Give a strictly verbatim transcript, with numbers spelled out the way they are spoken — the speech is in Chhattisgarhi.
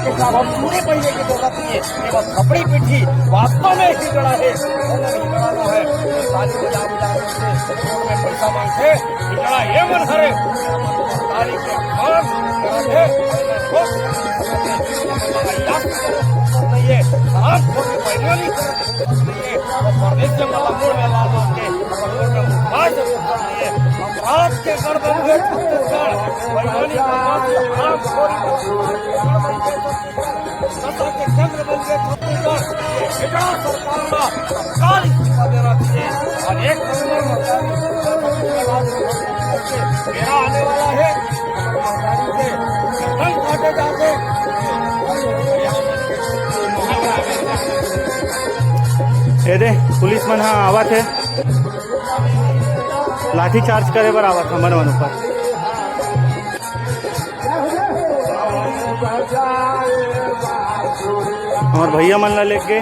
अब चूड़ी पहिरे के जरूरत नहीं है, ये बस खपड़ी पीठी वास्तव में हिजड़ा है। और हिजड़ा नो है, ताली बजा बजा के रोड में पैसा मांगथे, हिजड़ा ये मन हरे। ताली के मांग करत हे, और रोज नहीं है, हराम खोर के पैमानी करत नहीं है, और परदेश में मतलब मूड़ में लाल मार के, और रोड में मार से नहीं है। अपराध के गढ़ बन गए छत्तीसगढ़, पैमानी करत हे, हराम खोरी करत हे, गढ़ बन गए छत्तीसगढ़। नशा के केंद्र बन गए छत्तीसगढ़। ये हिजड़ा सरकार ला तत्काल इस्तीफा देना चाहिए। और एक नंबर में मेरा आने वाला है, गर्दन काटे जाते। ये दे, पुलिस मन ह आवत हे, लाठी चार्ज करे बर आवत हे हमर मन ऊपर। हमर भैया मन ला लेके